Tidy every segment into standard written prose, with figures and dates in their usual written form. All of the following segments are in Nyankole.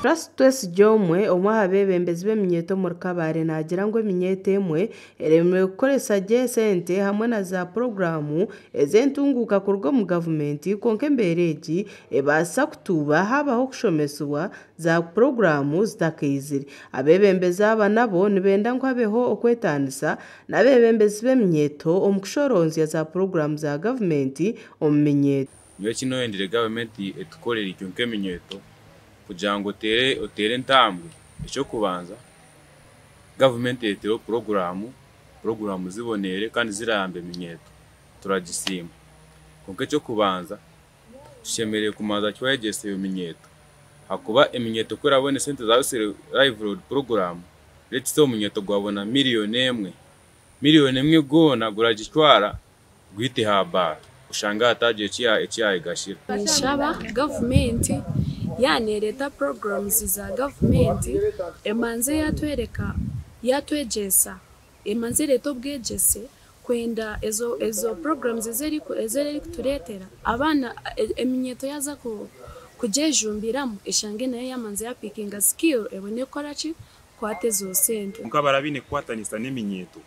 Trust Twesigye omwe aha beebembezi b'eminyeeto omuri Kabale naagira ngu eminyeeto emwe eremire kukoresa gye esente hamwe na za puroguraamu ez'entunguuka kuruga omu gavumenti, kwonka embeera egi ebaasa kutuuba haabaho okushomesibwa za puroguraamu zitakaizire. Abeebembezi aba nabo nibenda ngu habeho okwetaanisa n'abeebembezi b'eminyeeto omu kushoronzya za puroguraamu za gavumenti omu minyeeto. Nyowe eki noyendire gavumenti etukorere itwe nk'eminyeeto kugira ngu oteere entambwe, eky'okubanza, gavumenti ereeteho puroguraamu, puroguraamu ziboneire kandi zirayamba eminyeeto, turagisiima. Kwonka eky'okubanza, tushemereire kubanza twayegyesa eyo minyeeto ahakuba eminyeeto ku erabona esente za Youth Livelihood Program, let's say omunyeeto gwabona 1 million, 1 million gwona guragitwara gwite aha baara, oshange hataagira eki yayegashira. Ninshaba gavumenti yanereeta programs za gavumenti, emanze yatwereka, yatwegyesa, emanze ereete obwegyese kwenda ezo programs ezerikutureetera abaana, eminyeeto yaaza kugyejumbiramu, eshange nayo yamanza yapickinga skill, ebone kukoraki, kukwata ezo sente. Kwonka baraba baine kukwatanisa n'eminyeeto,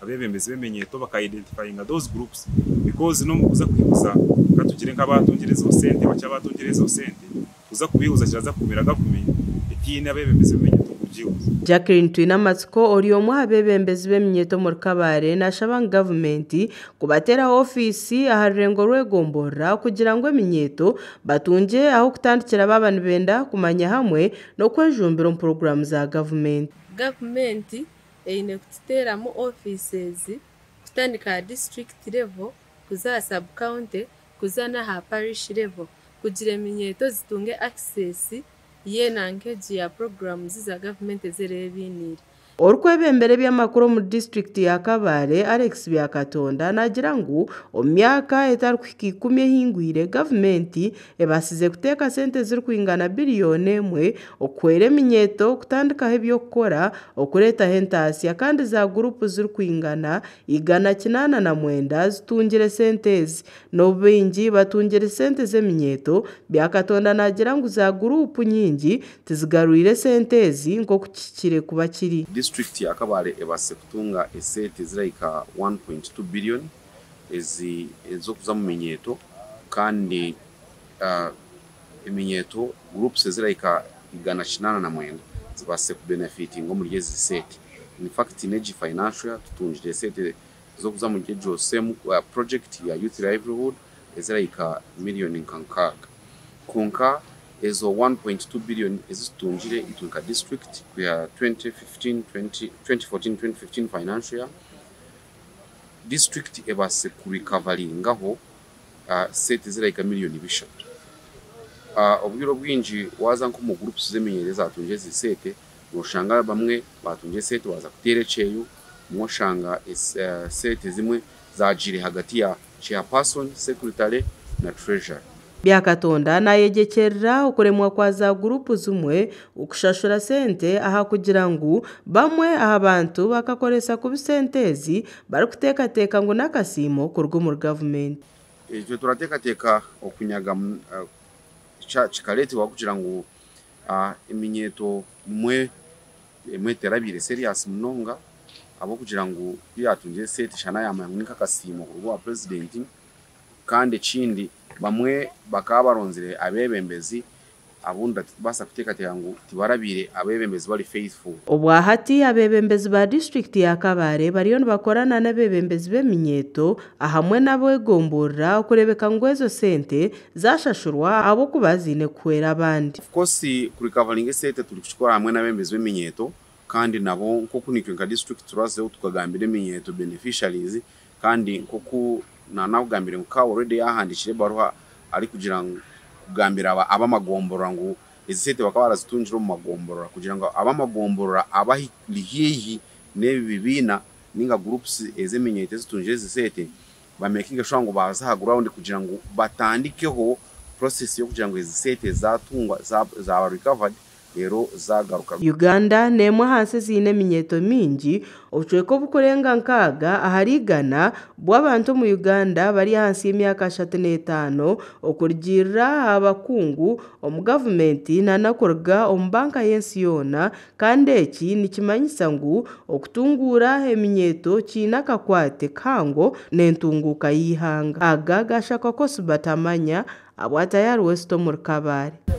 abeebembezi b'eminyeeto bakaidentifyinga those groups, because n'omukuza kwihuza, katugire nk'abatungire ezo sente, bakye abatungire ezo sente, kuza kubihuza kiraza kugumira gavumenti etiine abeebembezi b'eminyeeto kugihuza. Jacqueline Twinamatsiko ori omwe aha beebembezi b'eminyeeto omuri Kabale nashaba ngu gavumenti kubateeraho ofiisi aha rurengo rw'egomborora kugira ngu eminyeeto batungye aho kutandikira baaba nibenda kumanya hamwe n'okwejumbira omu puroguraamu za gavumenti. Gavumenti eine kututeeramu offices kutandika aha district level, kuza aha sub county, kuza n'aha parish level, kugira eminyeeto zitunge access y'enanka egi ya programs za gavumenti ez'ereebiniire. Orikwebembera eby'amakuru omu disitulikiti ya Kabale, Alex Byakatonda, naagira ngu omu myaka etarikuhika 10 ehingwire, gavumenti ebaasize kuteeka sente zirikwingana 1 billion okuhwera eminyeeto kutandikaho eby'okukora okureetaho entaasya, kandi za guruupu zirikwingana 189 zitungire sente ezi. N'obu baingi batungire sente z'eminyeeto, Byakatonda naagira ngu za guruupu nyingi tizigarwire sente ezi nk'oku kihikire kuba kiri. Disiturikiti ya Kabale ebaasise kutunga esente zirahika 1.2 billion ezi ez'okuza mu minyeeto, kandi eminyeeto groups ezirahika 189 zibaasise kubenefitinga omuri ezi sente. In fact, n'egi financial year tutungire esente z'okuza muri egyo same project ya youth livelihood ezirahika miliyoni nka 6. Kwonka ezo 1.2 billion ezitutungire itwe nka district kwiha 2015 2014 2015 financial year, district ebaasise kurecoveringaho sente zirahika 3 miliyoni. Obwire obwingi waza nk'omu groups z'eminyeeto ezatungire ezi sente, noshanga bamwe batungire esente baza kuteera ekyeyo, omwe oshanga sente zimwe zagiire hagati ya chairperson, secretary na treasurer. Byakatonda nayegyekyerera okuremwa kwa za guruupu zimwe okushashura sente aha kugira ngu bamwe aha bantu bakakoresa kubi sente ezi barikuteekateeka ngu n'akasiimo kuruga omuri gavumenti. Itwe turateekateeka okunyaga kikareetebwa kugira ngu eminyeeto mwe emwe terabiire serious munonga, ahabw'okugira ngu ku yatungire esente shana yamanya ngu ni nk'akasiimo kuruga owa purezidenti. Kandi ekindi, bamwe bakaba baronzire abeebembezi abundi titubaasa kuteekateeka ngu tibarabiire abeebembezi bari faithful. Obwahati abeebembezi ba disitulikiti ya Kabale bariyo nibakorana n'abeebembezi b'eminyeeto ahamwe n'abegomborora okureebeka ngu ezo sente zashashurwa ahabw'okuba ziine kuhwera abandi. Of course, kurecoveringa esente turi kukikora hamwe n'abeebembezi b'eminyeeto, kandi nabo nk'oku nitwe nka district turazeho tukagambira eminyeeto beneficiaries, kandi nk'oku nanakugambire ngu ka already yahandikire ebaruha arikugira ngu kugambira ab'amagomborora ngu ezi sente bakaba barazitungire omu magomborora, kugira ngu ab'amagomborora abari haihi n'ebi bibiina ninga groups ez'eminyeeto ezitungire ezi sente bamakinge sure ngu baza aha ground kugira ngu batandikeho process y'okugira ngu ezi sente zatungwa, zaba recovered. rero zagaruka. Uganda n'emwe ahansi eziine eminyeeto mingi, obucweka obukurenga 6 ahari 100 bw'abantu omu Uganda bari ahansi y'emyaka 35 okurugiirira aha bakungu omu gavumenti n'okuruga omu banka y'ensi yoona, kandi eki nikimanyisa ngu okutunguura eminyeeto kiine akakwate kahango n'entunguuka y'eihanga. Aga gashakwa Kosi Batamanya, abwatayari West omuri Kabale.